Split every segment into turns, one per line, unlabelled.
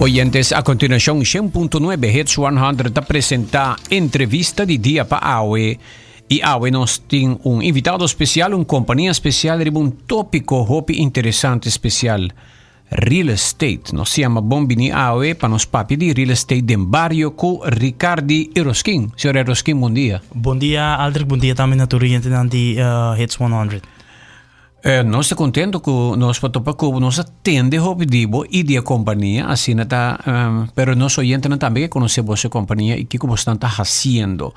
Oyentes, a continuacion 100.9 Hits 100 ta presenta entrevista di dia pa awe. Y awe nos tin un invitado especial, un compania especial riba un topico hopi interesante especial. Real estate. Nos yama bon bini awe pa nos papia di real estate den bario cu Ricardi Eroskin. Señor Eroskin, bon dia.
Bon dia, Aldrich. Bon dia tambe na tur oyentenan di Hits 100.
Nos ta contento cu nos por topa cu bo. Nos a tende hopi di bo y di e compania, asina ta, pero nos oyentenan tambe ke conoce boso compania y kico bosnan ta haciendo.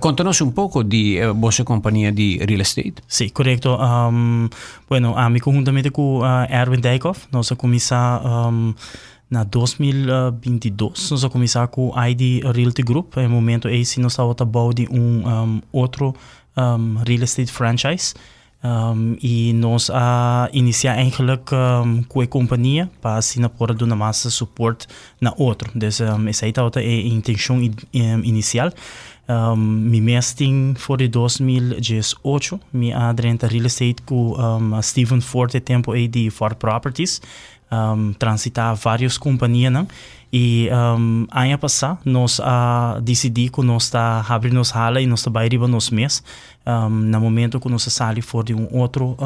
Conta nos un poco di boso compania di real estate.
Sí, corecto. Bueno, ami conhuntamente cu Erwin Dijkhoff, nos a cuminsa na 2022, nos a cuminsa cu ID Realty Group. E momento ey si nos tabata bou di un otro real estate franchise. Y nos a inicia eigenlijk cu e compania pa asina por a duna mas support na otro. Dus esey tabata e intencion inicial. Mi mes tin for di 2018 mi a drenta real estate cu Steven Ford e tempo ey di Ford Properties. Transita varios companianan y aña pasa nos a dicidi cu nos ta habri nos hala y nos ta bay riba nos mes. Na momento cu nos a sali for di un otro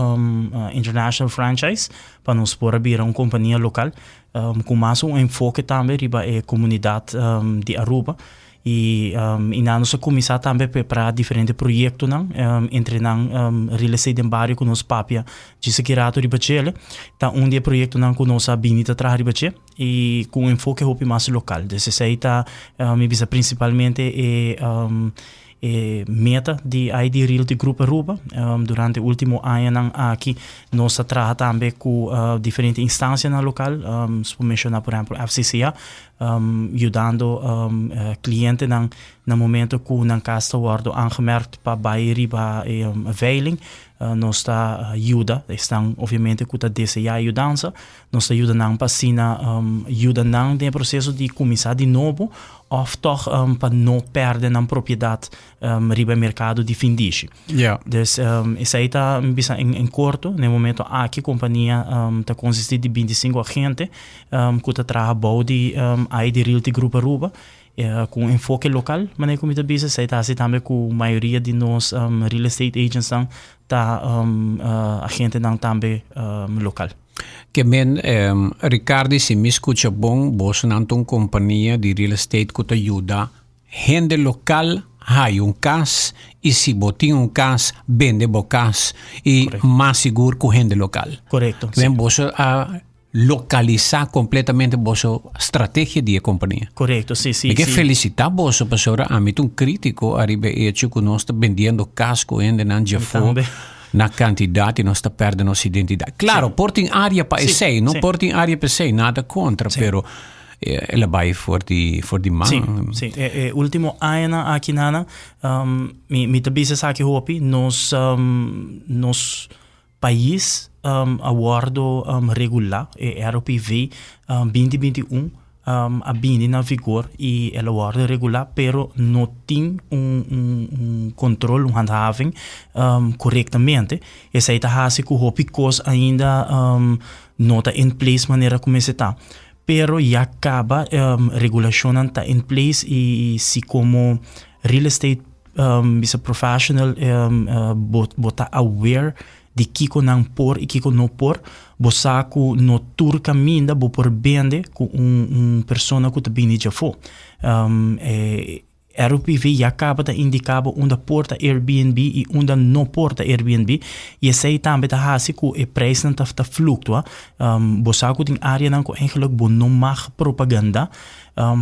international franchise pa nos por a bira un compania local cu mas un enfoke tambe riba e comunidad di Aruba. Y y nan nos a cuminsa tambe prepara diferente proyectonan entre nan real estate den bario cu nos papia djis aki rato riba djele ta un di e proyectonan cu nos a bini ta traha riba dje y cu un enfoke hopi mas local. Dus esey ta mi bisa principalmente e E meta di ID Realty Group Aruba durante ultimo añanan aki nos a traha tambe cu diferente instancianan local, nos por menciona por ehempel FCCA, yudando clientenan na momento cu nan cas ta wordo aangemerkt pa bay riba e veiling, nos ta yuda esnan obviamente cu ta desea yudansa. Nos ta yuda nan pa asina yuda nan den e proseso di kuminsá di nobo òf tòg pa no pèrdè nan propiedat riba e merkado di findishi. Dus esei ta mi bisa en korto. Na e momento aki kompania ta konsistí di 25 agente ku ta traha bou di ID Realty Group Aruba ku un enfoke lokal manera ku mi ta bisa. Esei ta hasi tambe ku mayoria di nos real estate agentsnan ta agentenan tambe lokal.
Ke men, Ricardi, si mi skucha bon, bosonan ta un kompania di real estate ku ta yuda hende lokal haya un kas i si bo tin un kas, bende bo kas i mas sigur ku hende lokal.
Korekto.
Ke men boso a lokalisá kompletamente boso strategia di e kompania.
Korekto, si, si.
Mi ke felisitá boso pasobra ami ta un kritiko ariba e echo ku nos ta bendiendo kas ku hendenan djafó. Na kantidat i nos ta pèrdè nos identidat. Klaro, por tin área pa esei, no por tin área pa esei, nada kontra, pero el a bai for di, for di man.
Sí, sí. E, e último añanan aki nana, mi, mi ta bisa esaki hopi, nos, nos pais a wòrdu regulá, e ROPV 2021, a bini na vigor y el a worde regula pero no tin un un un control un handhaving corectamente esey ta haci cu hopi cos ainda no ta in place manera cu mester ta pero ya caba regulacionnan ta in place y si como real estate bisa professional bo ta aware di kiko nan por i kiko no por. Bo sa ku no tur kaminda bo por bende ku un un persona ku ta bini djafó. E RUPV ya kaba ta indiká bo unda por ta Airbnb i unda no por ta Airbnb i esei tambe ta hasi ku e preisnan ta ta fluktua. Bo sa ku tin áreanan ku eigenlik bo no mag propagandá.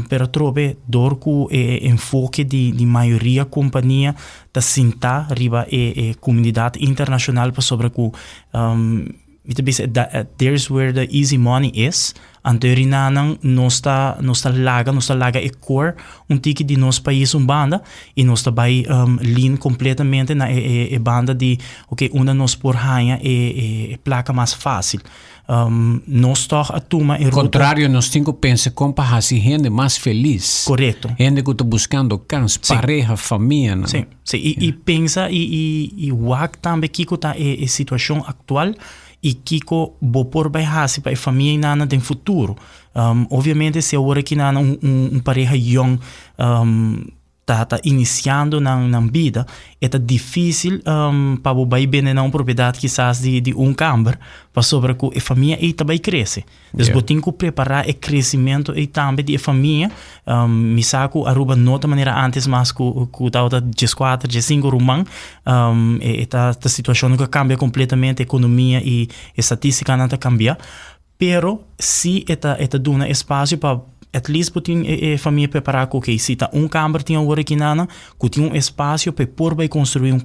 Pero atrobe dor ku e enfoke di di mayoria kompania ta sintá riba e e komunidat internashonal pasobra ku mi ta bisa there is where the easy money is anto e rinanan nos ta nos ta laga nos ta laga e core un tiki di nos pais un banda i nos ta bai lean kompletamente na e e e banda di oke unda nos por haña e e plaka mas fásil. Nos tòg a tuma e ruta.
Kontrario, nos tin ku pensa kon pa hasi hende mas felis.
Korekto.
Hende ku ta buskando kans, pareha, famianan.
Sí, sí. I, i pensa i, i, i wak tambe kiko ta e, e situashon aktual. I kiko bo por bai hasi pa e famia einan den futuro. Obviamente si awor aki nan un pareha yong ta inisiando nan bida, e ta difísil pa bo bai bende nan un propiedat kisas di un kamber, pasobra ku e famia ei ta bai krese. Dus bo tin ku prepará e kresimento ei tambe di e famia. Mi sa ku Aruba no ta manera antes mas ku tabata 14, 15 ruman. E ta situashon ku a kambia kompletamente, ekonomia i e statistikanan ta kambia. Pero si e ta e ta duna espasio pa at least bo tin e famia prepará ku okay, si ta un kamber tin awor aki nan, ku tin un espasio pa e por bai konstruí un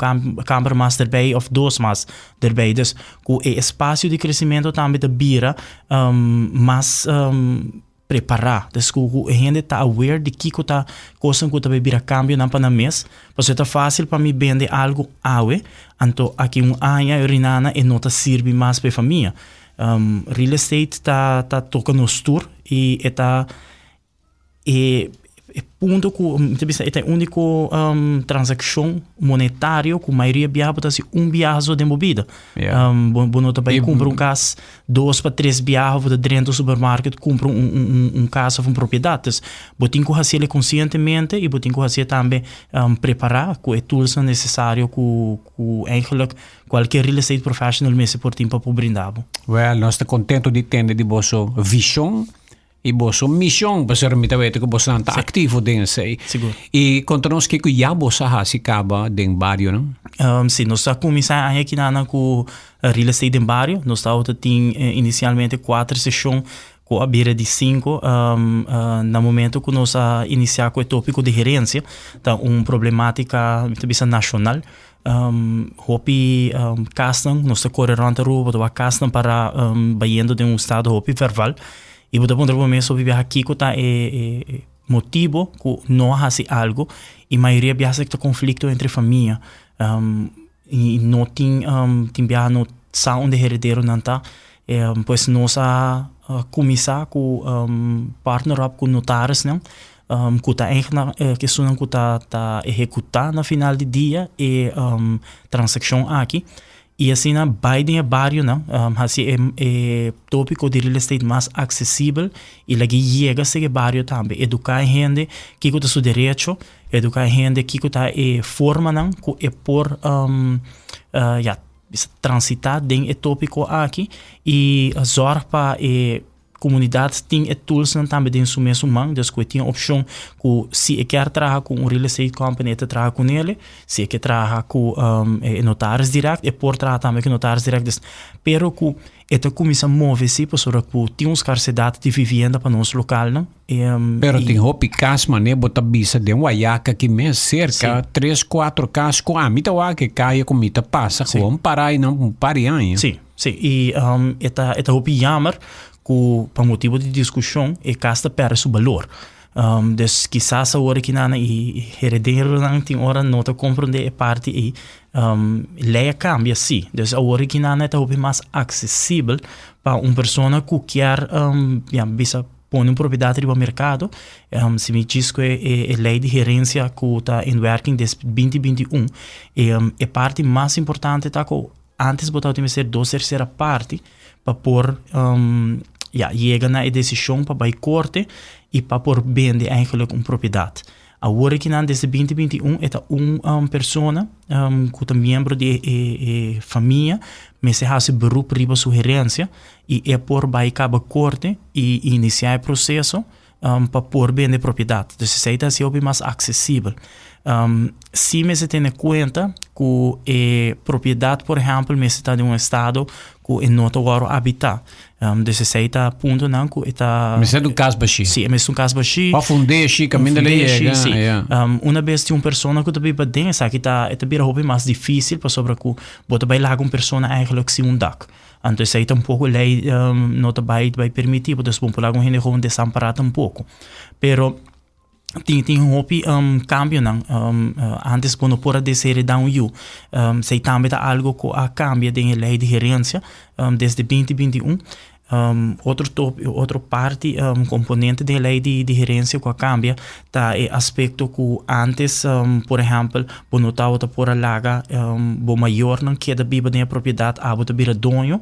kamber mas derbei òf dos mas derbei. Dus ku e espasio di kresimento tambe ta bira mas prepará. Dus ku e hende ta aware di kiko ta kosnan ku ta bai bira kambionan pa nan mes. Pasobra ta fásil pa mi bende algu awe, anto aki un aña e rinana e no ta sirbi mas pa e famia. Real estate ta toka nos tur i e ta E e punto ku mi ta bisa e ta e úniko transakshon monetario ku mayoria biaha bo ta hasi un biaha so den bo bida. Bo no ta bai kumpra un kas dos pa tres biaha òf bo ta drenta un supermarket kumpra un un un kas òf un propiedat. Dus bo tin ku hasiel konsientemente i bo tin ku hasié tambe prepará ku e toolsnan nesesario ku ku eigenlijk kualke real estate professional mester por tin pa por brinda bo.
Wèl, nos ta kontento di tende di boso vishon. I boso mishon, pasobra mi ta wete ku bosonan ta aktivo den esei.
Sigur.
I konta nos kiko ya boso a hasi kaba den barionan?
Si, nos a kuminsá aña kinanan ku real estate den bario. Nos tabata tin inisialmente kuater seshon ku a bira di sinku. Na momento ku nos a inisiá ku e tópiko di herensia, ta un problemátika, mi ta bisa nashonal. Hopi kasnan, nos ta kore rònt Aruba, bo ta wak kasnan para bayendo den un estado hopi verval. I bo ta puntra bo mes hopi biaha kiko ta e motibo ku no a hasi algu. I mayoria biaha ta konflikto entre famia. I no tin, tin biaha no sa unda e herederonan ta. Pues nos a kuminsá ku partner up ku notarisnan. Ku ta eigna esunnan ku ta ta ehekutá na final di dia e transakshon aki i asina bai den e barionan hasi e e tópiko di real estate mas aksesibel i lag'é yega seg e bario tambe eduká e hende kiko ta su derecho eduká e hende kiko ta e formanan ku e por ya transitá den e tópiko aki i zòrg pa e Comunidad tin e toolsnan tambe den su mesun man, dus cu e tin opcion cu si e kier traha cu un real estate company e ta traha cu nele, si e ke traha cu e notaris direct e por traha tambe cu e notaris direct, dus pero cu e ta cuminsa move si pasobra cu tin un scarcedad di vivienda pa nos localnan.
Pero tin hopi cas mane bo ta bisa den Wayaca aki mes cerca tres cuatro cas cu ami ta wak e caya cu mi ta pasa gewoon para aynan un par di aña.
Si. Sí, i e ta e ta hopi jammer ku pa motibu di diskushon e kas ta pèrdè su balor. Dus kisas awor aki nan e herederonan tin ora no ta komprondé e parti ei. Lei a kambia sí, dus awor aki nan e ta hopi mas aksesibel pa un persona ku kier ya bisa pone un propiedat riba merkado. Si mi djis ku e lei di herensia ku ta in werking des 2021, e parti mas importante ta ku Antes bo tabata mester dos tercera parti pa por ya yega na e decision pa bai corte y pa por bende eigenlijk un propiedad. Awor aki nan desde 2021 e ta un persona cu ta miembro di e famia mester haci beroep riba su herencia y e por bai caba corte y inicia e proceso pa por bende propiedad. Dus esei ta hasi hopi mas aksesibel. Si mester tene kuenta ku e propiedat por ehèmpel mester ta den un estado ku e no ta wòrdu abitá. Dus esei ta puntonan ku e ta.
Mester ta un kas bashí.
Si, e mester un kas bashí.
Òf un deshi kaminda lo yega.
Si. Una bes tin un persona ku ta biba den esaki ta e ta bira hopi mas difísil pasobra ku bo ta bai laga un persona eigenlijk sin un dak. Anto esei tampoco ley no ta bai bai permiti bo, dus bo por laga un hende gewoon desampará tampoco. Pero tin tin hopi cambionan. Antes bo no por a desheredá un yu. Esei tambe ta algo cu a cambia den e ley di herencia desde 2021. Otro top, otro parti, componente den e ley di di herencia cu a cambia ta e aspecto cu antes, por ehempel, bo no tabata por a laga bo mayornan keda biba den e propiedad, abo ta bira doño,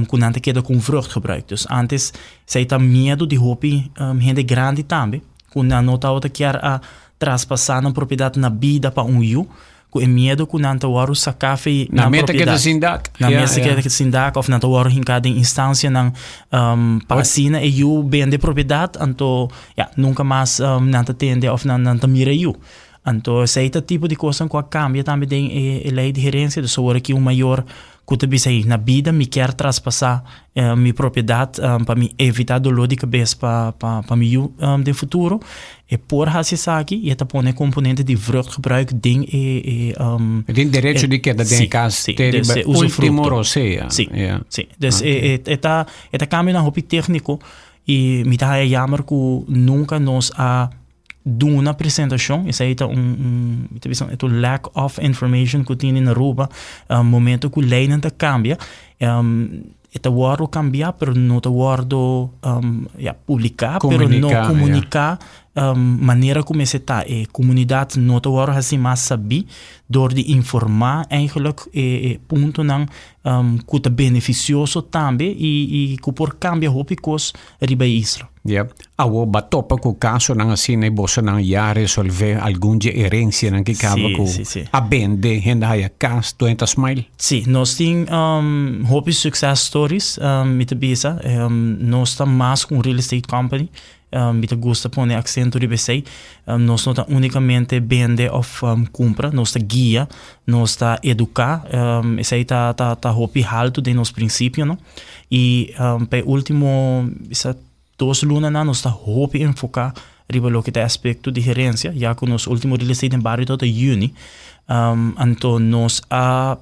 cu nan ta keda cu un vruchtgebruik. Dus antes esey ta miedo di hopi hende grandi tambe, cu nan no tabata kier a traspasa nan propiedad na bida pa un yu, Ku e miedu ku nan ta wòrdu saká fi
nan propiedad. Nan mester keda sin dak.
Nan mester keda sin dak òf nan ta wòrdu hinká den instansianan pa asina e yu bende propiedat anto ya nunka mas nan ta tende òf nan ta mira e yu. Anto esei ta tipo di kosnan ku a kambia tambe den e lei di herensia. Dus awor aki un mayor ku ta bisa ei na bida mi kier traspasá mi propiedat pa mi evitá doló di kabes pa pa mi yu den futuro, e por hasi esaki i e ta pone e komponente di vruchtgebruik den e
e E tin derecho di keda den e kas te riba e último rosea.
Sí, sí. Dus e e ta e ta kambionan hopi tékniko i mi ta haya jammer ku nunka nos a duna presentacion, esey ta un, un, mi ta bisa, e ta un lack of information cu tin in Aruba, um, momento cu leynan ta cambia, um, e ta wordo cambia, pero no ta wordo, um, ja, publica, pero no
Comunica, ja.
comunica, um, manera cu mester ta. E comunidad no ta wordo haci mas sabi door di informa eigenlijk e, e puntonan, um, cu ta beneficioso tambe y, y cu por cambia hopi cos riba e isla.
Yep. Awo ba topa ku kasonan asina i bosonan ya resolve algun dje herensianan ki kaba ku a bende hende haya kas tur hende ta smile?
Sí, nos tin hopi success stories mi ta bisa. Nos ta mas ku un real estate company. Mi ta gusta pone aksento riba esei. Nos no ta únikamente bende òf kumpra, nos ta guia, nos ta eduká. Esei ta ta hopi haltu den nos prinsipionan. I pa e último bisa dos lunanan nos ta hopi enfoká riba loke ta e aspekto di herensia, ya ku nos último real estate den bario tabata yüni. Anto nos a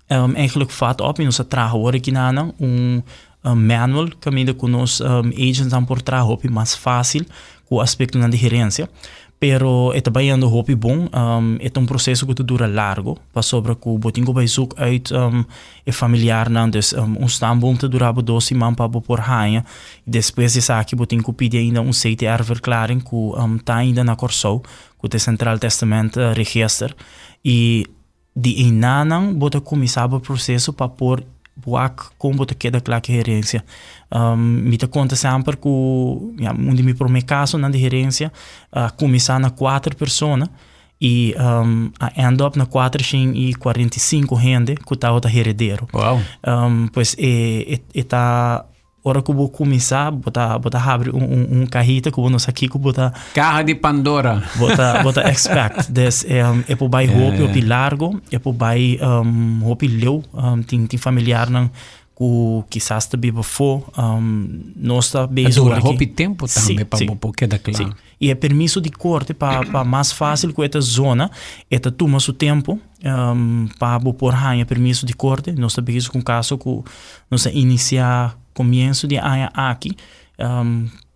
eigenlijk vat op i nos a traha awor aki nan un manual kaminda ku nos agentsnan por traha hopi mas fásil ku aspektonan di herensia. Pero e ta bayendo hopi bon. E ta un proseso ku ta dura largo pasobra ku bo tin ku bai zoek uit e familiarnan. Dus un stamboom ta dura bo dos siman pa bo por haña. Despues di esaki bo tin ku pidi ainda un CTR verklaring ku ta ainda na Kòrsou ku ta e Centraal Testament Register. I Di einanan bo ta kuminsá bo proseso pa por wak kon bo ta keda kla ku e herensia. Mi ta konta semper ku ya un di mi promé kasonan di herensia a kuminsá na kuater persona i a end up na kuatershen i kuarenta i sinku hende ku tabata heredero. Pues e e ta. Ora ku bo kuminsá, bo ta bo ta habri un un un kahita ku bo no sa kiko bo ta.
Kaha di Pandora.
Bo ta bo ta expect. Dus e por bai hopi hopi largo, e por bai hopi leu. Tin tin familiarnan ku kisas ta biba afó. Nos ta bezig
ora ki. Ta dura hopi tempu tambe pa bo por keda kla.
Si. I e permiso di korte pa pa mas fásil ku e ta zona, e ta tuma su tempu pa bo por haña permiso di korte. Nos ta bezig ku un kaso ku nos a inisiá komienso di e aña aki.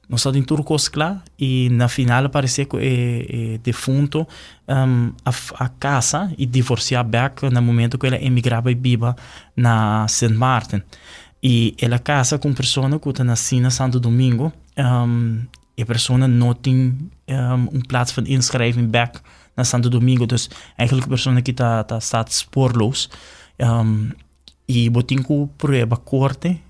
Nos ta tin tur kos kla i na final a paresé ku e e defunto a a kasa i divorsiá bèk na momento ku el a emigrá bai biba na Sint Maarten. I el a kasa ku un persona ku ta nasí na Santo Domingo. E persona no tin un plaats van inschrijving bek na Santo Domingo. Dus eigenlijk e persona aki ta ta staat spoorloos. I bo tin ku prueba korte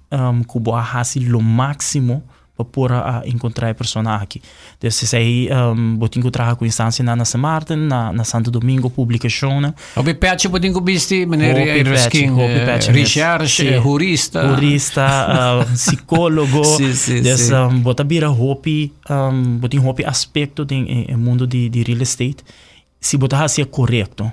ku bo a hasi lo máksimo pa por a enkontrá e persona aki. Dus esei bo tin ku traha ku instansianan na Sint Maarten, na na Santo Domingo, publikashonnan.
Hopi pechi bo tin ku bisti, meneer Eraskin, recherche, hurista.
Hurista, psicólogo.
Sí, sí,
Dus
sí.
bo ta bira hopi, bo tin hopi aspecto den e mundo di di real estate. Si bo ta haci e corecto,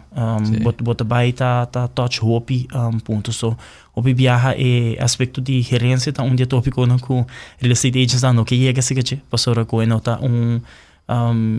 bo bo ta bay ta ta touch hopi punto. So hopi biaha e aspecto di gerencia ta un di e topiconan cu real estate agents nan no ke yega esaki dje, pasobra cu e no ta un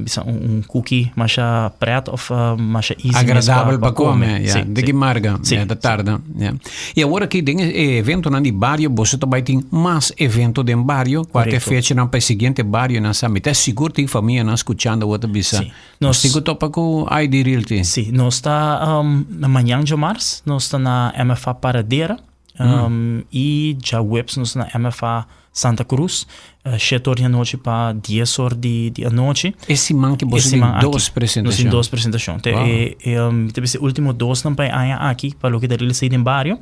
Bisa un cookie masha pret of masha easy
Agradabel pa come, ja. De ki marga, ja, ta tarda, ja. I awor aki den e eventonan di bario, boso ta bai tin mas evento den bario, kua ta e fechanan pa e siguiente barionan sa? Mi ta sigur tin famianan skuchando awor ta bisa, nos tin ku topa ku ID Realty.
Sí, nos ta na mañan djamars, nos ta na MFA Paradera. I djaweps nos na MFA Santa Cruz, 7 or di anochi pa 10 or di anochi.
E siman ku boso tin dos presentashon.
Nos tin dos presentashon. Te e, e, um, te bisa último dos nan pa e aña aki, pa loke ta real estate den bario.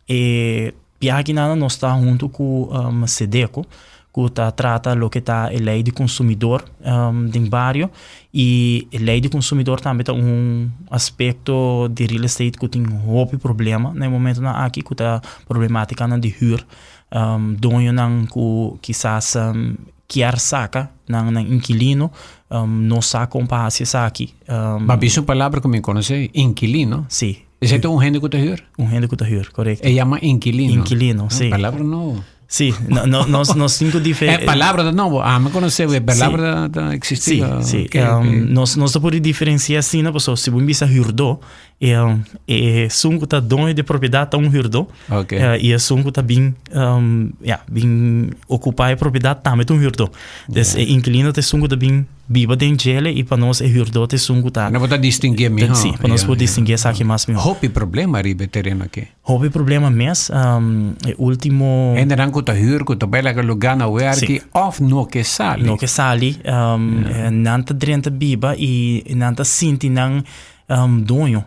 E biaha aki nada nos ta huntu ku Sedeco, ku ta trata loke ta e lei di konsumidor den bario. I e lei di konsumidor tambe ta un aspekto di real estate ku tin hopi problema na e momentonan aki, ku ta problematikanan di hür. Doñonan ku kisas kier saka nan nan inkilino no sa kon pa hasi esaki.
Ba bisa un palabra ku mi konosé, inkilino.
Si.
Esei ta un hende ku ta hür?
Un hende ku ta hür, korekto.
E yama inkilino.
Inkilino, si.
Palabra nobo.
Si, no, no, nos, nos tin ku dife-
E palabra ta nobo. Ami konosé e palabra ta eksistí.
Si, si.
Oké, oké.
Nos ta por diferensiá asina, pasobra si bo bisa hürdó, e, e esun ku ta doño di propiedat ta un hürdó.
Oké.
I esun ku ta bin, ya, bin okupá e propiedat tambe ta un hürdó. Dus e inkilino ta esun ku ta bin biba den djele i pa nos e hürdó ta esun ku ta.
No bo ta distingué mihó.
Si, pa nos por distingué esaki mas mihó.
Hopi problema riba e tereno aki.
Hopi problema mes. E ultimo.
Hendenan ku ta hür, ku ta bai laga lugá na wèrki òf no ke sali.
No ke sali. Nan ta drenta biba i nan ta sinti nan doño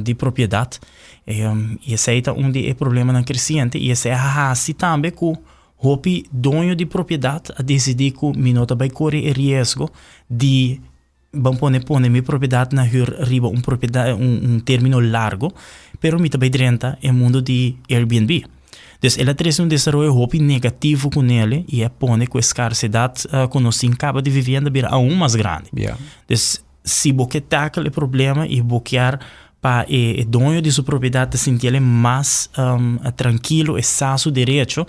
di propiedat. I esei ta un di e problemanan kresiente i esei a hasi tambe ku hopi doño di propiedat a disidí ku mi no ta bai kore e riesgo di Ban pone pone mi propiedat na hür riba un propiedat un término largo, pero mi ta bai drenta e mundo di Airbnb. Dus el a trese un desaroyo hopi negativo ku nele i a pone ku e skarsedat ku nos tin kaba di vivienda bira aun mas grandi. Dus si bo ke tackle e problema i bo kier pa e doño di su propiedat ta sinti el mas trankilo, e sa su derecho,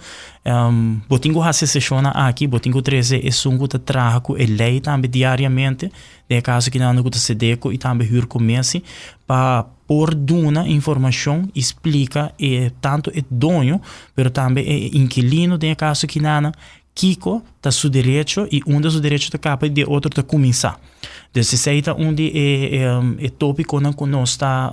bo tin ku hasi e seshonnan aki, bo tin ku trese esun ku ta traha ku e lei tambe diariamente, den e kaso kinan ku ta Sedeco i tambe Huurcommissie, pa por duna informashon i splika e tantu e doño pero tambe e inkilino den e kaso kinan kiko ta su derecho i unda su derecho ta kaba i di e otro ta kuminsá. Dus esei ta un di e e tópikonan ku nos ta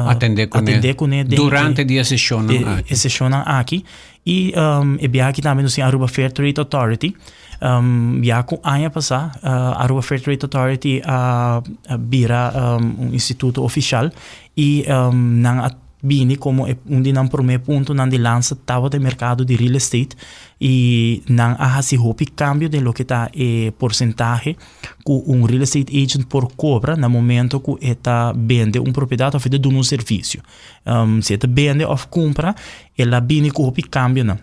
Atendé kuné
atendé kuné den
durante di e seshonnan aki.
E seshonnan aki. I e biaha aki tambe nos tin Aruba Fair Trade Authority. Ya ku aña pasá Aruba Fair Trade Authority a bira un instituto ofishal i nan a bini komo e un di nan promé puntonan di lansa tabata e merkado di real estate i nan a hasi hopi kambio den loke ta e porsentahe ku un real estate agent por kobra na momento ku e ta bende un propiedat òf e ta duna un servisio. Si e ta bende òf kumpra el a bini ku hopi kambionan.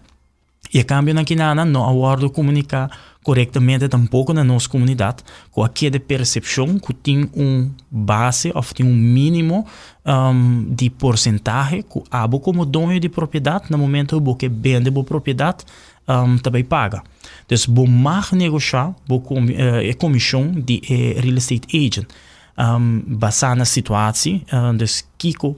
I e kambionan kinanan no a wòrdu komuniká korektamente tampoko na nos komunidat ku a keda e persepshon ku tin un base òf tin un mínimo di porsentahe ku abo komo doño di propiedat na momento ku bo ke bende bo propiedat ta bai paga. Dus bo mag negoshá bo e komishon di e real estate agent. Basá na situatie, dus kiko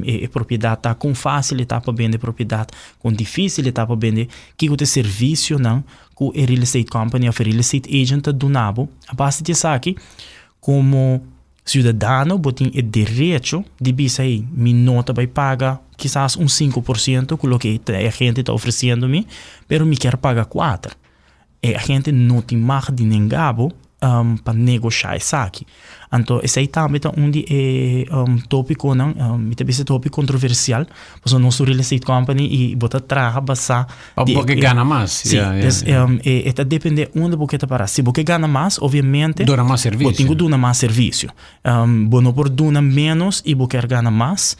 e propiedat ta, kon fásil e ta pa bende propiedat, kon difísil e ta pa bende, kiko ta e servisionan ku e real estate company òf e real estate agent ta duna bo. A base di esaki, komo siudadano bo tin e derecho di bisa, hey, mi no ta bai paga kisas un 5% ku loke e agente ta ofresiendo mi, pero mi kier paga kuater. E agente no tin mag di nenga bo pa negoshá esaki. Anto esei tambe ta un di e tópikonan, mi ta bisa ta hopi kontroversial, pasobra nos ta un real estate company i bo ta traha basá
di. Bo ke gana mas.
Si, dus e ta dependé unda bo ke ta pará. Si bo ke gana mas, obviamente.
Duna mas servisio.
Bo tin ku duna mas servisio. Bo no por duna ménos i bo kier gana mas.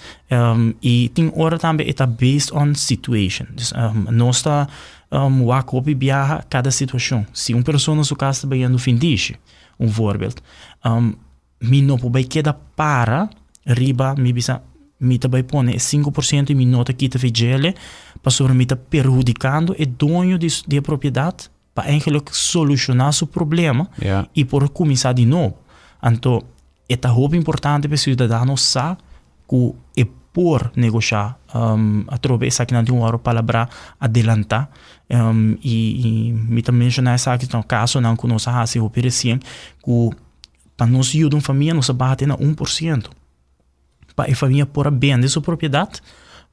I tin ora tambe e ta based on situation. Dus nos ta. Wak hopi biaha kada situashon. Si un persona su kas ta bayendo findishi, un voorbeeld, mi no por bai keda para riba mi bisa mi ta bai pone e 5% i mi no ta kita vijele pasobra mi ta perhudikando e doño di e propiedat pa eigenlijk solushoná su problema i por kuminsá di nobo. Anto E ta hopi importante pa e siudadano sa ku e por negoshá. Atrobe esakinan tin un wòrdu palabrá adelantá. I mi ta menshoná esaki ta kasonan ku nos a hasi hopi resien ku pa nos yuda un famia nos a baha te na 1%. Pa e famia por a bende su propiedat.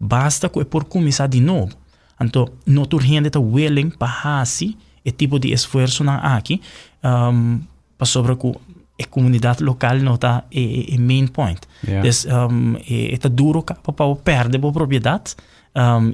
Basta ku e por kuminsá di nobo. Anto no tur hende ta willing pa hasi e tipo di esfuersonan aki pasobra ku e komunidat lokal no ta e main point. Dus e ta duro kaba pa bo pèrdè bo propiedat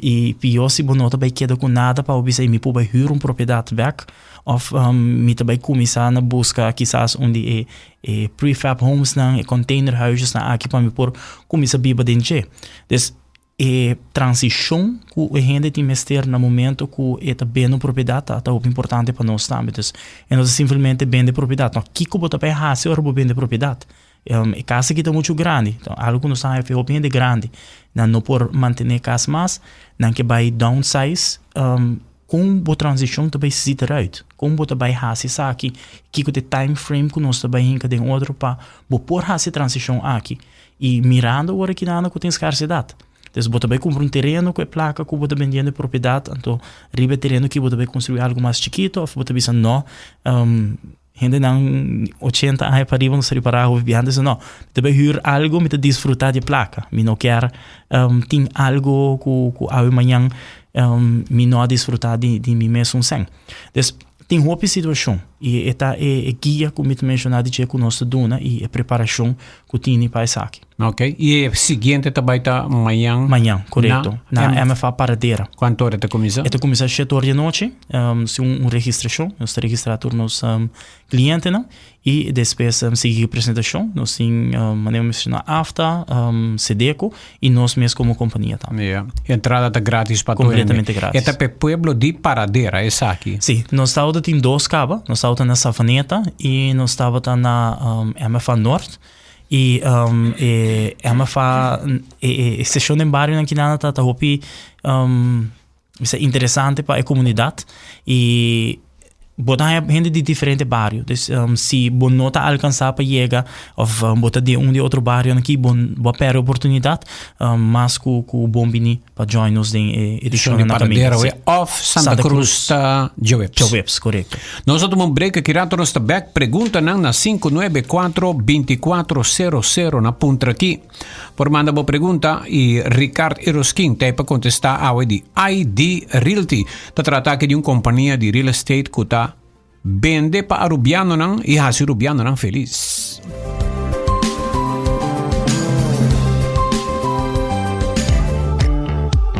i pió si bo no ta bai keda ku nada pa bo bisa mi por bai hür un propiedat bèk òf mi ta bai kuminsá na buska kisas un di e prefab homesnan, e container huisjesnan aki pa mi por kuminsá biba den dje. Dus E transishon ku e hende tin mester na momento ku e ta bende un propiedat ta ta hopi importante pa nos tambe. Dus e no ta simplemente bende propiedat, no. Kiko bo ta bai hasi ora bo bende propiedat? E kas aki ta muchu grandi, ta algu ku nos ta haña hopi hende grandi. Nan no por mantené e kas mas, nan ke bai downsize. Kon bo transishon ta bai sit eruit? Kon bo ta bai hasi esaki? Kiko ta e time frame ku nos ta bai hinka den otro pa bo por hasi e transishon aki? I mirando ora ki nan ku tin skarsedat. Entonces bo ta bai kumpra un tereno ku e plaka ku bo ta bendiendo e propiedat, anto riba e tereno aki bo ta bai konstruí algu mas chikito òf bo ta bisa no, hendenan ochenta aña pa riba no sa ripará hopi biaha, entonces no, mi ta bai hür algu, mi ta disfrutá di e plaka, mi no kier tin algu ku ku awe mañan mi no a disfrutá di di mi mesun sèn. Entonces tin hopi situashon i e ta e guia ku mi ta menshoná di dje ku nos ta duna i e preparashon ku tini pa esaki.
Ok, i e siguiente ta bai ta mañan?
Mañan, korekto. Na MFA Paradera.
Kuantu ora e ta kuminsá?
E ta kuminsá shete ora di anochi, si un registrashon, nos ta registrá tur nos klientenan i despues sigui ku presentashon. Nos tin, manera mi menshoná, AFTA, Sedeco i nos mes komo kompania tambe.
Ya. Entrada ta gratis pa tur hende?
Kompletamente gratis.
E ta pa e pueblo di Paradera esaki?
Si, nos tabata tin dos kaba. Nos tabata na Savaneta i nos tabata na MFA Noord. I e MFA, e seshon den barionan kinan ta hopi bisa interesante pa e komunidat i bo ta haña hende di diferente bario. Dus si bo no ta alkansá pa yega òf bo ta di un di otro barionan aki bo bo a pèrdè oportunidat mas ku ku bon bini pa join nos den e edishonnan na kaminda.
Paradera òf Santa Cruz ta djaweps.
Djaweps, korekto.
Nos a tuma un break aki rato nos ta bèk. Preguntanan na 594 2400 na puntra aki. Por manda bo pregunta y Ricard Eroskin ta pa contesta awe di ID Realty. Ta trata aki di un compania di real estate cu ta bende pa Arubianonan y haci Arubianonan feliz.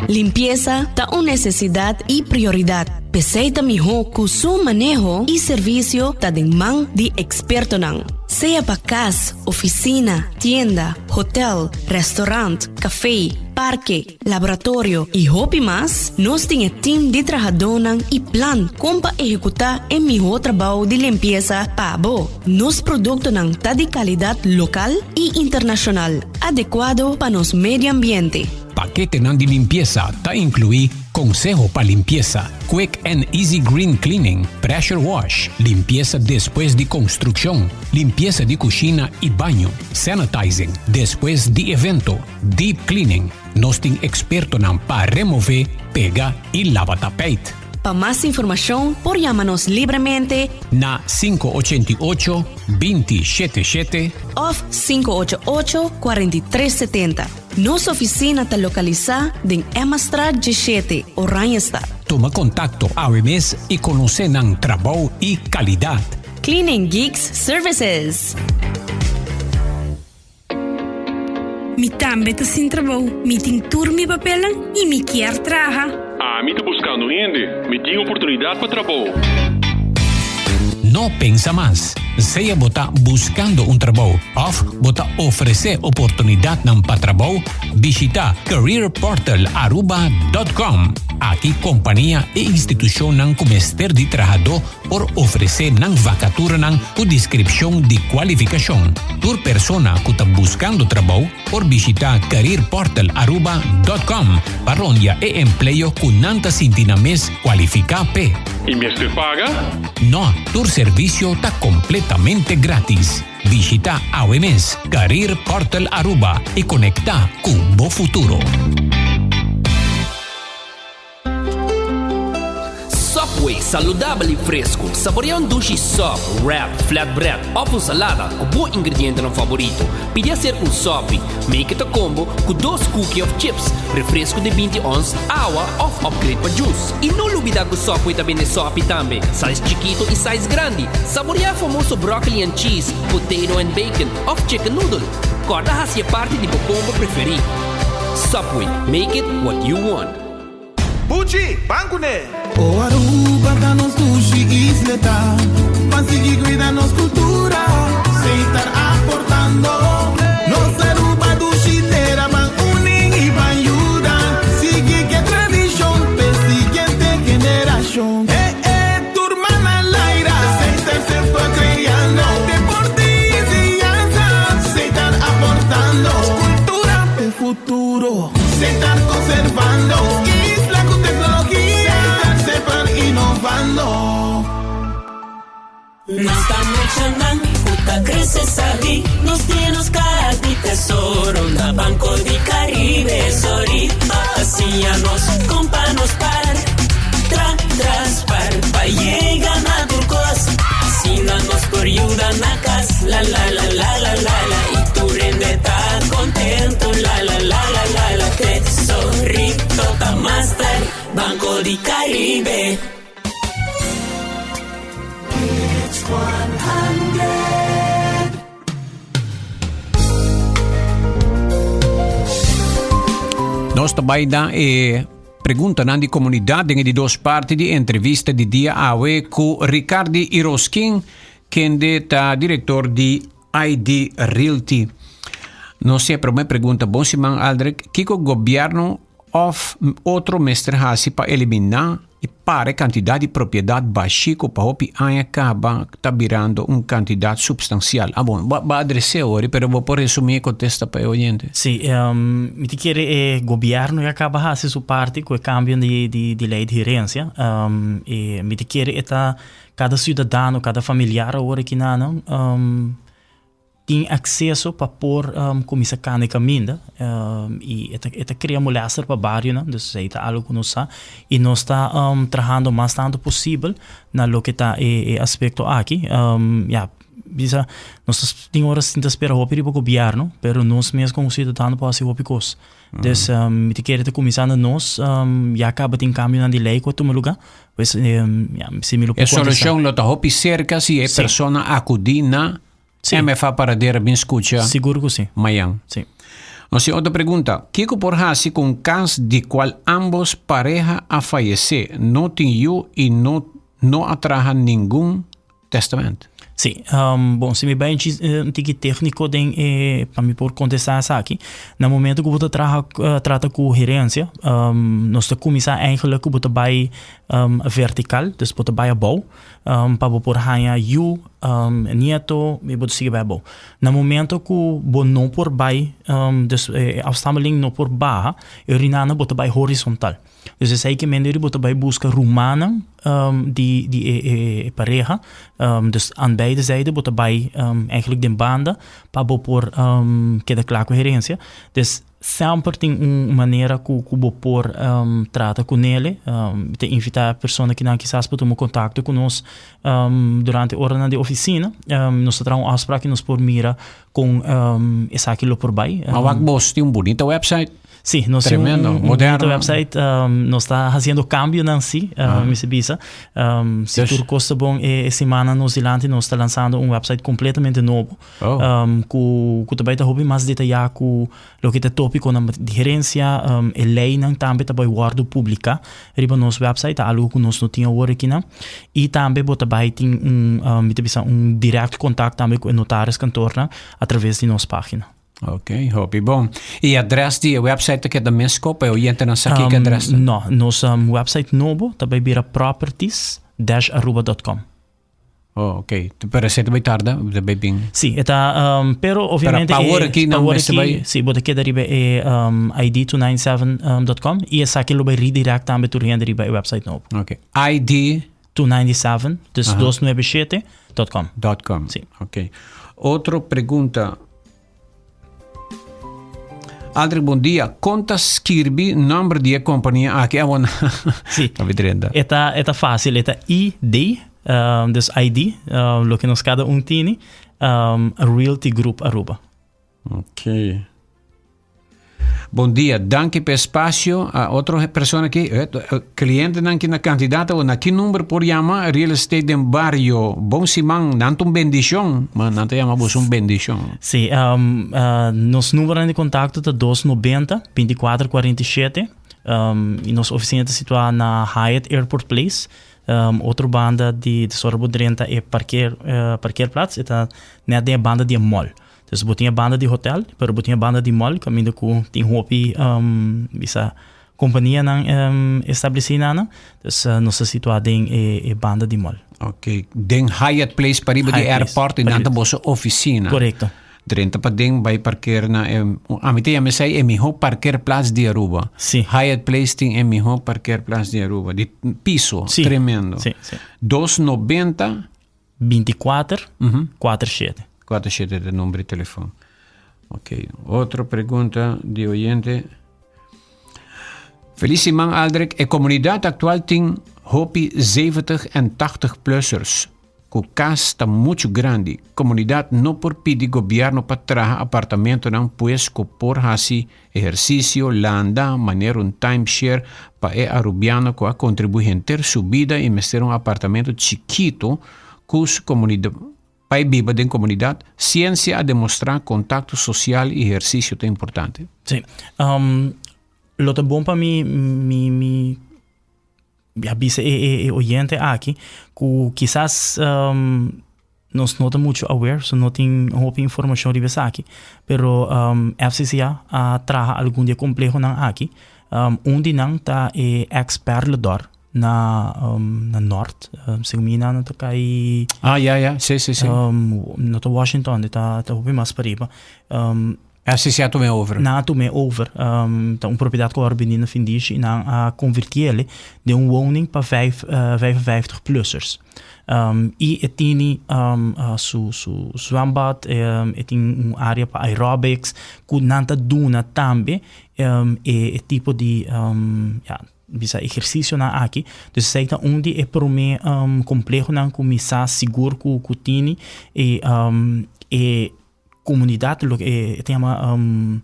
Limpiesa ta un necesidad y prioridad. P'esey ta miho cu su maneho y servicio ta den man di expertonan. Sea pa cas, oficina, tienda, hotel, restaurant, café, parke, laboratorio y hopi mas, nos tin e team di trahadónan y plan con pa ehecuta e miho trabao di limpiesa pa bo. Nos productonan ta di calidad local y internacional, adecuado pa nos medio ambiente.
Paketenan di limpiesa ta inclui Conseho pa limpiesa, Quick and Easy Green Cleaning, Pressure Wash, limpiesa despues di construccion, limpiesa di cushina y baño, Sanitizing despues di evento, Deep Cleaning. Nos tin expertonan pa remove, pega y laba tapijt.
Pa mas informacion por yama nos libremente.
Na 588 20 shete shete.
Of 588 43 setenta. Nos oficina ta localisa den Emmastraat 17, Oranjestad.
Tuma contacto awe mes y conoce nan trabou y calidad.
Cleaning Geeks Services.
Mi tambe ta sin trabou, mi tin tur mi papelnan y mi kier traha.
Ami ta buscando hende, mi tin oportunidad pa trabou.
No pensa mas. Sea bo ta buscando un trabou of bo ta ofrece oportunidadnan pa trabou, bishita careerportalaruba.com. Aki compania y institucionnan cu mester di trahadó por ofresé nan vakaturanan ku deskripshon di kualifikashon. Tur persona ku ta buskando trabou por bishitá careerportalaruba dòt kòm pa rondia e empleo ku nan ta sinti nan mes kualifiká p'e.
I mester paga?
No, tur servisio ta kompletamente grátis. Bishitá awe mes Career Portal Aruba i konektá ku bo futuro.
Subway, saludabel y fresco. Saborea un dushi sub, wrap, flatbread of un salada cu bo ingredientenan favorito. Pidi hacer un sopi. Make it a combo cu dos cookie of chips, refresco di binti ons, awa of upgrade pa juice. Y no lubida cu Subway ta bende sopi tambe, size chikito y size grandi. Saborea e famoso broccoli and cheese, potato and bacon of chicken noodle. Corda haci e parti di bo combo preferi. Subway, make it what you want.
Buchi, ban kuné!
O Aruba ta nos dushi isleta, Ban sigui cuida nos cultura, Setar aportando. Nos Aruba dushi tera, Ban uni y ban yuda, Sigui cu e tradicion, p'e siguiente generacion. Eh eh, tur man al aire, Setar semper creando, Deporte y enseñanza, Setar aportando. Cultura p'e futuro. Setar conservando isla cu tecnologia. Setar semper innovando.
Nos ta muchanan cu ta crece sabi, nos tin nos caha di tesoro na Banco di Caribe. Sorry pa siña nos con pa nos par, tra tras par pa yega na tur cos. Asina nos por yuda na cas, la la la la la la la y tur hende ta contento, la la la la la la Tesorito ta master, Banco di Caribe.
Hits 100.
Nos ta bai na e preguntanan di komunidat den e di dos parti di entrevista di dia awe ku Ricardi Iroskin, kende ta direktor di ID Realty. Nos tin e prome pregunta, Bon siman Aldrich, kiko gobierno of otro mester hasi pa elimina y para e cantidad di propiedad bashi cu pa hopi aña caba ta birando un cantidad substancial? Ah bon, bo a adres'e awor, pero bo por resumi e contesta pa e oyente?
Si, mi ta kere e gobierno ya caba hasi su parti cu e cambio di ley di herencia. Y mi ta kere e ta Kada siudadano, kada familiar awor aki na nan tin akseso pa por kuminsá kana e kaminda i e ta e ta krea molèster pa barionan, dus esei ta algu ku nos sa i nos ta trahando mas tantu posibel na loke ta e e aspekto aki. Ya, bisa nos ta tin ora ta spera hopi riba gobièrnu, pero nos mes komo siudadano por hasi hopi kos. Dus mi ta kere ta kuminsá na nos, ya kaba tin kambionan di lei ku a tuma lugá, pues ya si mi lo por
E solushon lo ta hopi serka si e persona akudí na MFA Paradera bin skucha
Sigur ku si.
mayan.
Si.
Nos tin otro pregunta, Kiko por hasi ku un kas di kual ambos pareha a fayesé, no tin yu i no no a traha ningun testament?
Sí, bon, si mi bai un tiki técnico den e, pa mi por contestá esaki, na momento ku bo ta traha, trata ku herencia, nos ta kuminsá eigenlijk ku bo ta bai vertical, dus bo ta bai abou, pa bo por haña yu, nieto, i bo ta sigui bai abou. Na momento ku bo no por bai, dus e afstammeling no por baha, e orinana bo ta bai horizontal. Dus esei ke mende bo ta bai buska rumannan um, di, di e, e, e pareha. Um, dus aan beide zijden bo ta bai um, eigenlijk den banda pa bo por um, keda kla ku herencia. Dus semper tin un manera ku, ku bo por um, trata ku nele. Um, te invita persona kinan kisas por tuma contacto ku nos um, durante oranan di oficina. Um, nos ta traha un afspraak i nos por mira kon um, esaki lo por bai.
Maar wak bos tin un bunita website.
Sí, nos tin
Tremendo,
un, un
moderno.
bonito website. Um, nos ta haciendo cambionan, sí, uh,
Ah.
mi se bisa. Um, si
Dus-
tur cos ta bon, e, e semana nos dilanti nos ta lanzando un website completamente nobo.
Oh.
Um, cu, cu ta bai ta hopi mas detallá cu loke ta tópiconan di gerencia, um, e leynan tambe ta bai wordo publica riba nos website, ta algo cu nos no tin awor akinan. Y tambe bo ta bai tin un, um, mi ta bisa un direct contact tambe cu e notariskantoornan a traves di nos pagina.
Ok, hopi bon. I adres di e website ta keda mesko pa e oyentenan sa kiko
Um,
adres ta?
no, nos um, website nobo ta bai bira properties-aruba.com.
Oh, ok. Pero esei ta bai tarda? Ta bai bin?
Sí, e ta, um, pero obviamente...
pa awor aki
pa
nan
awor
mester
aki,
bai-
Sí, bo ta keda riba e um, id297.com i esaki lo bai redirect tambe tur hende riba e website nobo.
Ok. ID
297, dus 297.com.
dot com.
Sí.
Ok. Otro pregunta. Aldrich, bon dia. Kon ta skirbi nomber di e kompania aki? Awor na
Sí.
ta bitrenta.
E ta, e ta fácil. E ta ID, um, dus ID, um, loke nos kada un tini, um, Realty Group Aruba.
Ok. Bon dia, danki pa e espacio. A otro persona aki, eh, clientenan ki na candidato o na ki number por yama real estate den bario. Bon siman, nan ta un bendicion. Ma nan ta yama boso un bendicion.
Sí, um, uh, nos numbernan di contacto ta 290 2447. Um, y nos oficina ta situá na Hyatt Airport Place. Um, otro banda di, di ora bo drenta e parkeer, uh, parkeerplaats, e ta net den e banda di e mall. Dus bo tin e banda di hotel, pero bo tin e banda di mall kaminda ku tin hopi um, bisa kompanianan um, establesí nan. Dus uh, nos ta situá den e, e banda di mall.
Ok, den Hyatt Place pariba di
Hyatt Place,
airport i nan ta
pariba.
boso ofisina.
Korekto.
Drenta paden bai parkeer na e, ami ta yama esei e mihó parkeerplaats di Aruba.
Sí.
Hyatt Place tin e mihó parkeerplaats di Aruba, di piso,
Sí.
tremendo.
Sí, sí.
290
24, 47.
47 ta number di telefon. Ok, otro pregunta di oyente. Feliz siman Aldrich, e comunidad actual tin hopi 70 en 80 plussers. Ku kas ta muchu grandi. Comunidad no por pidi gobierno pa traha apartamentonan pues ku por hasi ehercicio, landa, manera un timeshare pa e Arubiano ku a contribui henter su bida y mester un apartamento chikito ku su comunidad pa e biba den comunidad. Ciencia a demostra contacto social y ehercicio ta importante.
Sí. Um, lo ta bon pa mi, mi, mi a bisa e, e, e oyente aki ku kisas um, nos no ta mucho aware, so no tin hopi informashon riba esaki, pero um, FCCA a traha algun di e komplehonan aki. Um, un di nan ta e ex Perledor na, um, na Noord. Um, segun mi nan ta kai
Ah, ja, ja, sí, sí, sí.
um, no ta Washington, ta, ta hopi mas pariba. Um,
FCC a tum'é over.
Nan a tum'é over. Um, ta un propiedat ku a wòrdu bendí na Findishi i nan a konvertié den un woning pa vijf, uh, 55 plussers. Um, i e tini um, uh, su, su zwembad, um, e tin un área pa aerobics, ku nan ta duna tambe um, e, e tipo di um, ja, bisa ehersisionan aki. Dus esei ta un di e promé um, komplehonan ku mi sa sigur ku, ku tini e, um, e Comunidad loke e ta yama um,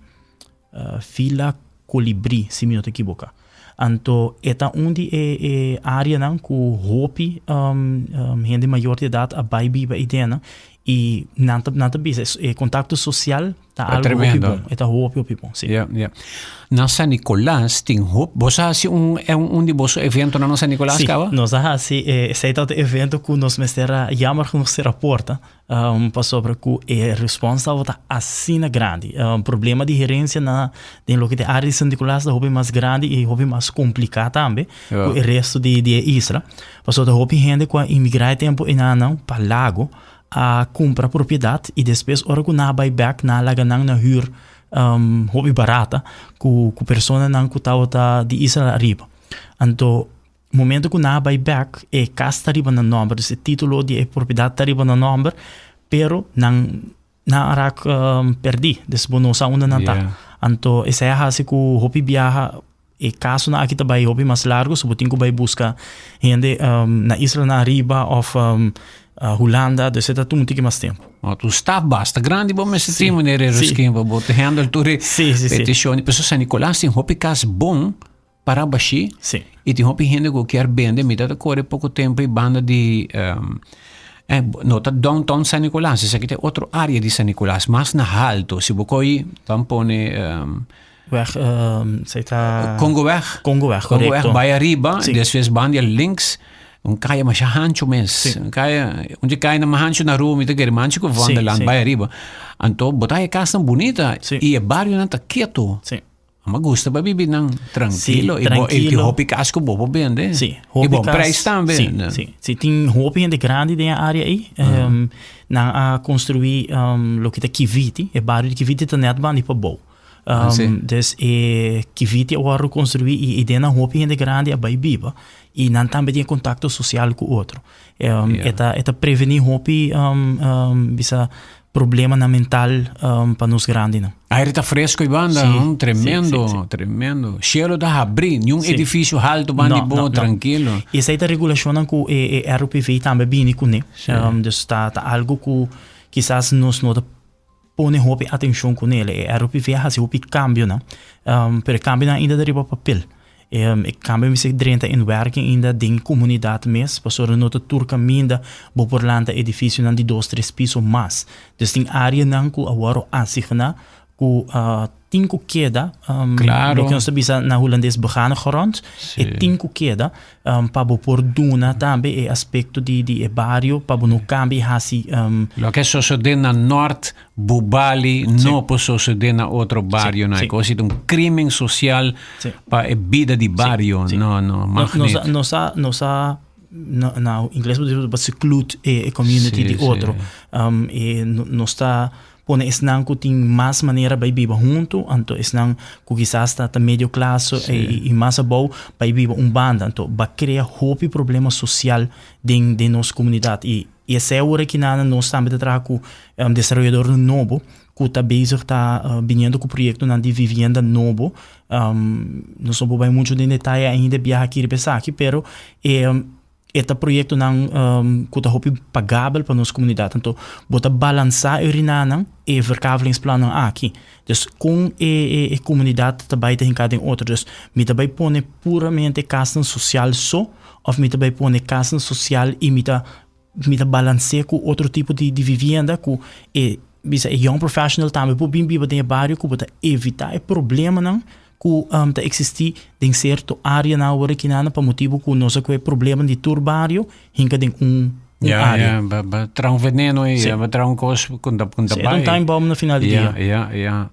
uh, Villa Colibri, si mi no ta equivoca. Anto e ta un di e, e areanan ku hopi um, um, hende mayor di edad a bai biba ei dena i nan ta, nan ta bisa e contacto social ta
Ta
algo hopi
tremendo.
bon. E ta hopi hopi bon, si.
Ja, ja. Na San Nicolas tin hop. Boso a hasi un, un, un di boso eventonan na San Nicolas
Sí,
kaba?
nos a hasi, eh, esei tabata evento ku nos mester a jammer genoeg sera porta. Um, pasobra ku e respons tabata asina grandi. Um, problema di herensia na den loke ta e área di San Nicolas ta hopi mas grandi i hopi mas kompliká tambe
Ja.
ku e resto di di e isla. Pasobra ta hopi hende ku a imigrá e tempu enanan pa Lago a kumpra propiedat i despues ora ku nan a bai bèk nan a laga nan na hür um, hopi barata ku ku personanan ku tabata di isla ariba. Anto Momento ku nan a bai bek, e kas ta riba nan nòmber, dus e título di e propiedat ta riba nan nòmber, pero nan nan a rak pèrdí, dus bo no sa unda nan ta. Anto esei a hasi ku hopi biaha e kasonan aki ta bai hopi mas largu, so bo tin ku bai buska hende na islanan ariba òf Hulanda, dus e ta tuma un tiki mas tempu.
No, tu staf basta grandi bo mester tin manera e ruskin pa bo ta handle tur e petishon. Pasobra San Nicolas tin hopi kas bon. Para bashí.
Sí.
I tin hopi hende ku kier bende. Mi ta ta kore poko tempu e banda di eh, no ta downtown San Nicolas, esaki ta otro área di San Nicolas, mas na halto. Si bo koi, ban pone
Weg, esei ta
Congoweg.
Congoweg,
Congoweg
korekto.
bai ariba,
Sí.
despues banda links, un kaya masha hancho mes.
Sí.
Un kaya, un di kayanan mas hancho na Rumi ta kere, mas hancho ku
Sí,
Vondelland,
sí.
bai ariba. Anto bo ta haña kasnan bunita
Sí.
i e barionan ta keto.
Sí.
Ma gusta pa bibi nan trankilo.
Sí,
I bo, i
trankilo.
hopi kas ku bo por bende.
Sí,
I
hopi
bon
kas.
prijs tambe.
Sí, sí, sí. Tin hopi hende grandi den e área ei. Um, nan a konstruí um, loke ta Kiviti. E bario di Kiviti ta net bandi pa bou. Um,
Ah, sí.
Dus e Kiviti a wòrdu konstruí i i den nan hopi hende grandi a bai biba. I nan tambe tin e kontakto sosial ku otro. Um,
Ja.
E ta, e ta prevení hopi um, um, bisa problemanan mental um, pa nos grandinan.
Aire ta fresco y banda,
Sí,
no? Tremendo,
sí, sí, sí.
tremendo. Cielo ta habrí, ni un edificio halto banda
No,
di bo,
no, no.
tranquilo.
Y esey ta regulacionnan cu e, e ROPV tambe bini cune. Dus ta, ta algo cu kisas nos no ta pone hopi atencion cune. E ROPV a haci hopi cambionan, pero e cambionan ainda ta riba papel. E cambio mester drenta in werking ainda den comunidad mes, pasobra no ta tur caminda bo por lanta edificionan di dos, tres piso mas. Dus tin areanan cu a worde asigna cu tin cu keda, loke nos ta bisa na Hulandes begane grond, e tin cu keda pa bo por duna tambe e aspecto di e bario pa bo no cambia y haci.
Loke a sosode na Noord Bubali no por sosode na otro barionan. E cos ta un crimen social pa e bida di bario. No, no, mag niet.
Nos a, nos a, na ingles bo ta bisa seclude e community di otro. E nos ta pone esnan cu tin mas manera bay biba hunto, anto esnan cu kisas ta medio klas y mas abou bay biba un banda. Anto ba crea hopi problema social den nos comunidad. Y esey awor aki nan nos tambe ta traha cu desaroyadornan nobo cu ta bezig ta biniendo cu proyectonan di vivienda nobo. Nos no por bay mucho den detaye ainda biaha aki riba esaki, pero e e ta proyectonan cu ta hopi pagabel pa nos comunidad. Anto bo ta balansa e rinanan e verkavelingsplannan aki. Dus con e e comunidad ta bay ta hinca den otro. Dus mi ta bay pone puramente casnan social so of mi ta bay pone casnan social y mi ta Mi ta balans'é ku otro tipo di di vivienda ku e bisa e young professional tambe por bin biba den e bario ku bo ta evitá e problemanan ku ta eksistí den sierto áreanan awor aki nan pa motibu ku nos a kohe problema di tur bario hinka den un un
Ya,
área.
ya, ba, ba traha un veneno ei,
Sí.
ba traha un kos ku ta ku ta
Sí, e ta un
bai.
time bomb na final di
Ya,
dia.
ya, ya.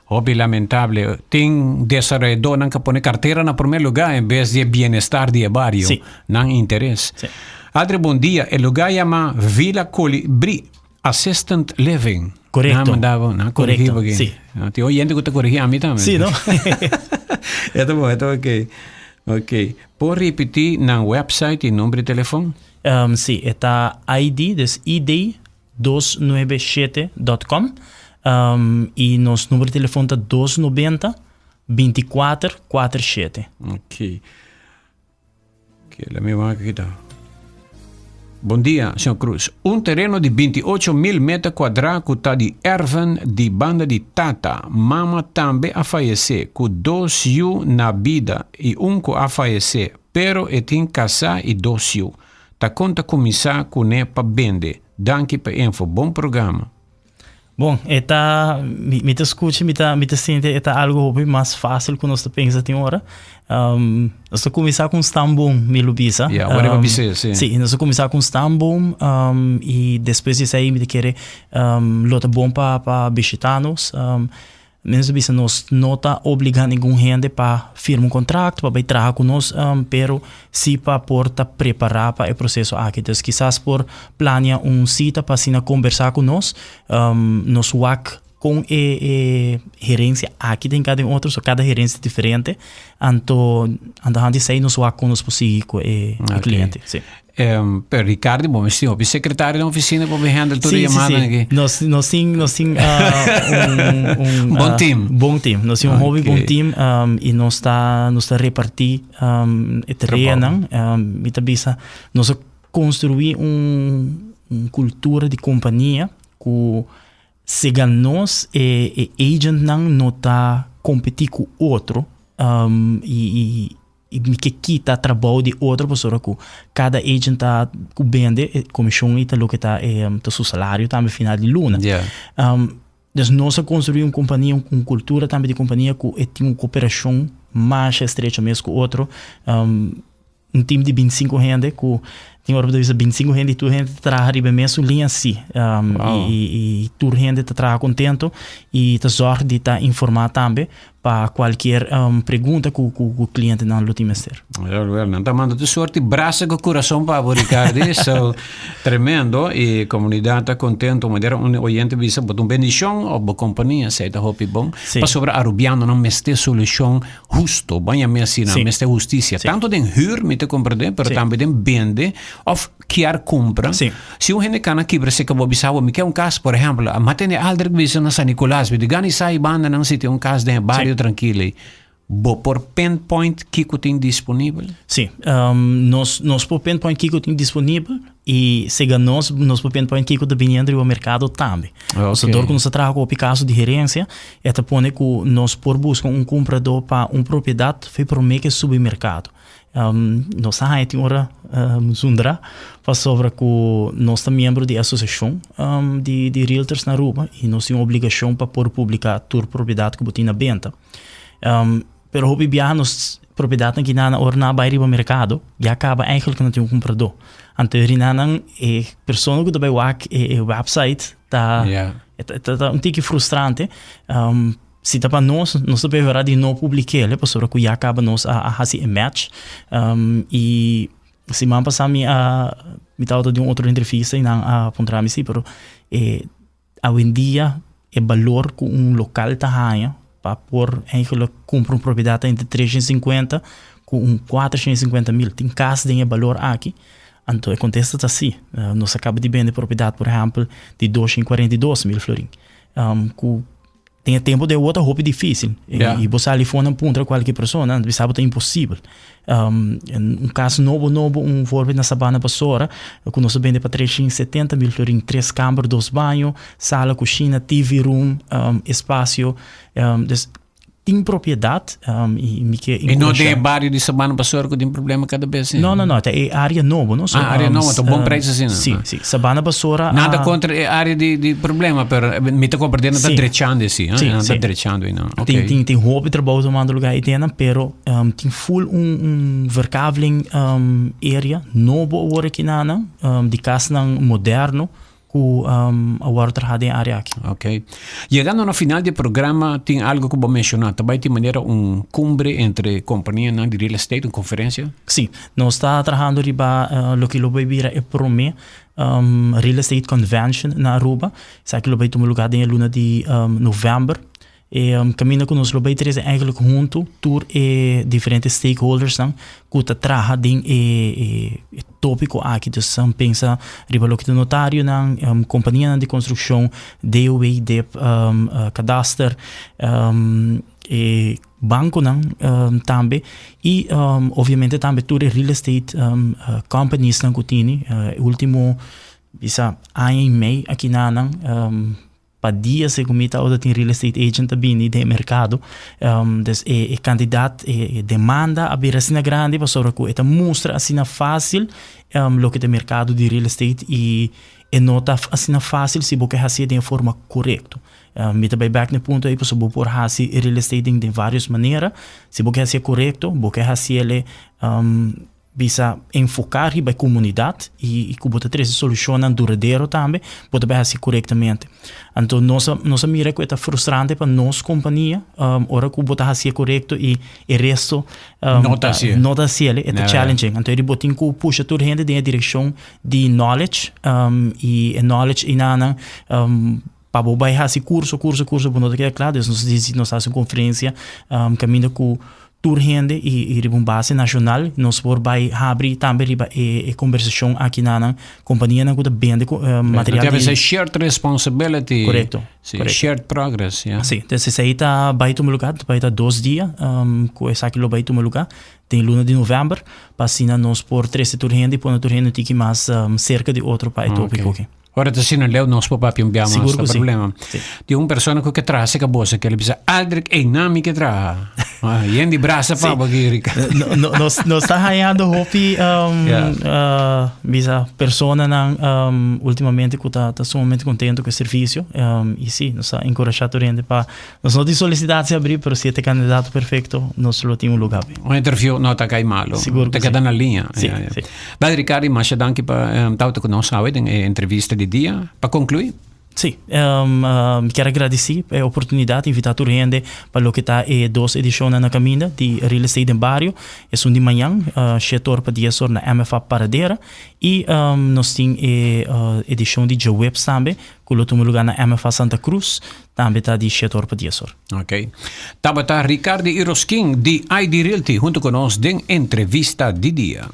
Hopi lamentable. Tin desaroyadónan ka pone kartera na promé lugá en bes di e bienestar di e bario.
Sí.
Nan interes.
Sí.
Adri bon dia. E lugá yama Villa Colibri Assistant Living.
Korekto.
Nan manda bo, nan korigí
Korekto,
bo aki.
sí.
No, tin oyente ku ta korigí ami tambe.
Sí, no?
E ta bon, e ta ok. Ok. Por ripití nan website i number di telefon?
Sí, e ta ID, dus ID 297 dot com y nos numero di telefon ta 290 24 47.
Ok. Ok, la mi wak aki ta. Bon dia, señor Cruz. Un tereno di 28 mil meter cuadra cu ta di erven di banda di tata. Mama tambe a fayece, cu dos yu na bida y un cu a fayece, pero e tin casa y dos yu. Ta kon ta kuminsá kuné pa bende? Danki pa info. Bon programa.
Bon, e ta, mi, mi ta skucha, mi ta, mi ta sinti e ta algo hopi mas fácil ku nos ta pensa tin ora. Um, nos ta kuminsá ku un stamboom, mi lo bisa.
Ja, wou riba
Um,
bisa, sí.
Sí, nos ta kuminsá ku un stamboom, um, i despues di esei mi ta kere, um, lo ta bon pa, pa bishitá nos. Um, Mester bisa nos no ta obliga ningun hende pa firma un contract pa bay traha cu nos pero si pa por ta prepara pa e proceso aki. Dus kisas por plania un cita pa asina conversa cu nos, nos wak con e e herencia aki den cada otro, so cada herencia ta diferente, anto anto di esey nos wak con nos por sigui cu e cliente. Si.
Pero Ricardo, bo mester hopi secretario den oficina pa bo handle tur e yamadanan aki.
Nos, nos tin, nos tin uh, un, un
Bon team.
Bon team. Nos tin un hopi bon team um, y nos ta, nos ta reparti um, e tareanan. Um, mi ta bisa, nos a construi un, un cultura di compania cu sega nos e, e agentnan no ta competi cu otro um, y, y I mi ke kita trabou di otro pasobra ku kada agent ta ku bende e komishon i ta loke ta e ta su salario tambe final di luna. Dus nos a konstruí un kompania, un kultura tambe di kompania ku e tin un koperashon masha estrecho mes ku otro. Un team di bintisinko hende ku tin ora bo ta bisa bintisinko hende i tur hende ta traha riba e mesun liña si. I tur hende ta traha kontento i ta zòrg di ta informá tambe Pa cualkier pregunta cu cu clientenan lo tin mester.
Wel, wel, nan ta manda tur soort di brasa cu curason pa bo, Ricardi. So, tremendo. Y comunidad ta contento. Manera un oyente bisa, bo ta un bendicion op bo compania. Esey ta hopi bon.
Sí.
Pasobra Arubianonan mester solucion husto. Ban yam'e asina,
Sí.
mester husticia.
Sí.
Tanto den huur, mi ta comprende, pero
Sí.
tambe den bende. Of kier kumpra.
Si.
Si un hende kana kibra seka bo bisa bo mi ke un kas, por ehempel, a matene Aldrich bisa na San Nicolas, mi di gani sa i banda nan si tin un kas den e bario trankil ei. Bo por pinpoint kiko tin disponibel?
Si. Nos nos por pinpoint kiko tin disponibel i sega nos nos por pinpoint kiko ta biniendo riba merkado tambe.
Ok.
Dor ku nos ta traha ku hopi kaso di herensia e ta pone ku nos por buska un kumpradó pa un propiedat fe promé ke subi merkado. Nos a haña tin ora zundra pasobra ku nos ta miembro di e asosiashon di di realtors na Aruba i nos tin obligashon pa por publiká tur propiedat ku bo tin na benta. Pero hopi biaha nos propiedatnan ki nan a ora nan a bai riba merkado ya kaba eigenlijk no tin un kumpradó. Anto e rinanan e persona ku ta bai wak e website ta ta un tiki frustrante. Si ta pa nos, nos ta prefera di no publik'el, pasobra ku ya kaba nos a hasi e match. I siman pasá mi a mi tabata den un otro entrevista i nan a puntra mi si, pero e awendia e balor ku un lokal ta haña pa por eigenlijk kumpra un propiedat ta entre 350 ku un 450 mil. Tin kas den e balor aki. Anto e kontesta ta si. Nos a kaba di bende propiedat por ehèmpel di 242 mil florin ku Den e tempo de awor ta hopi difícil.
Ja.
I bo sali for nan puntra kualke persona, nan bisa bo ta imposibel. Un kas nobo nobo, un voorbeeld na Sabana Basora, ku nos a bende pa 370 mil florin, tres kamber, dos baño, sala, kushina, TV room, espasio. Dus tin propiedat i mi ke
I no den e bario di Sabana Basora ku tin problema kada bes?
No, no, no, ta e area nobo, no?
So, ah, area nobo, ta bon prijs asina.
Si, si. Sabana Basora.
Nada contra e area di, di problema, pero mi ta comprende nan ta drechando si,
Si,
nan
si.
ta drechando einan.
Tin,
Okay.
tin, tin hopi trabou tomando lugar ei den, pero tin full un, un verkaveling area nobo awor aki nan, di kasnan moderno ku a wòrdu traha den e área aki.
Ok. Yegando na final di e programa, tin algo ku bo menshoná? Ta bai tin manera un kumbre entre kompanianan di real estate, un konferensia?
Sí, nos ta trahando riba loke lo bai bira e promé Real Estate Convention na Aruba. Esaki lo bai tuma lugá den e luna di novèmber. E kaminda ku nos lo bai trese eigenlijk huntu tur e diferente stakeholdersnan ku ta traha den e e tópiko aki. Dus pensa riba loke ta notarionan, kompanianan di konstrukshon, DOW, dip, kadaster, e bankonan tambe i obviamente tambe tur e real estate companiesnan ku tini. E último bisa aña i mei aki nan Pa dia segun mi ta ora tin real estate agent ta bini den e merkado. Dus e e kantidat, e demanda a bira asina grandi pasobra ku e ta mustra asina fásil loke ta e merkado di real estate i e no ta asina fásil si bo ke hasié den e forma korekto. Mi ta bai bèk na e punto ei pasobra bo por hasi real estate den den vários manera. Si bo ke hasié korekto, bo ke hasiel Bisa enfoká riba e komunidat i ku bo ta trese solushonnan duradero tambe, bo ta bai hasi korektamente. Anto nos a nos a mira ku e ta frustrante pa nos kompania ora ku bo ta hasié korekto i e resto
No ta hasié.
no ta hasié, e ta challenging. Anto bo tin ku pusha tur hende den e direkshon di knowledge i e knowledge einanan pa bo bai hasi kurso, kurso, kurso bo no ta keda kla. Dus nos disi nos hasi un konferensia kaminda ku tur hende i riba un base nashonal nos por bai habri tambe riba e kombersashon aki na nan kompanianan ku ta bende material
di. Esei shared responsibility.
Korekto.
Si, shared progress, ya.
Si, entonces esei ta bai tuma lugá, ta bai ta dos dia ku esaki lo bai tuma lugá den luna di novèmber pa asina nos por trese tur hende i pone tur hende un tiki mas serka di otro pa e tópiko aki.
Ora ta asina leu nos por papia un bia mas,
Sigur
ta
ku si.
problema.
Si.
Tin un persona ku ke traha seka boso ke le bisa Aldrich ey na mi ke traha. Ah, yen di brasa pa bo aki Ricardo.
No, no, nos, nos ta hañando hopi um,
Ja.
uh, bisa personanan um, últimamente ku ta, ta sumamente contento ku e servicio. Um, i sí, nos ta encorajá tur hende pa Nos no tin solicitatie abri, pero si e ta e candidato perfecto, nos lo tin un lugar pe.
Un interview no ta cay malo.
Sigur
Ta
cu
keda
si.
na liña.
Si,
Ja, ja.
si.
Bel Ricardi, masha danki pa tawata cu nos awe den e entrevista di dia. Pa conclui.
Si, mi kier a gradici pa e oportunidad, invita tur hende pa loke ta e dos edicionnan na caminda di Real Estate den Bario. Esun di mañan, shete or pa dies or na MFA Paradera. Y nos tin e edicion di djaweps tambe, Ku lo tuma lugá na MFA Santa Cruz, tambe ta di shete or pa dies or.
Ok. Tabata Ricardi Iroskin di ID Realty hunto ku nos den entrevista di dia.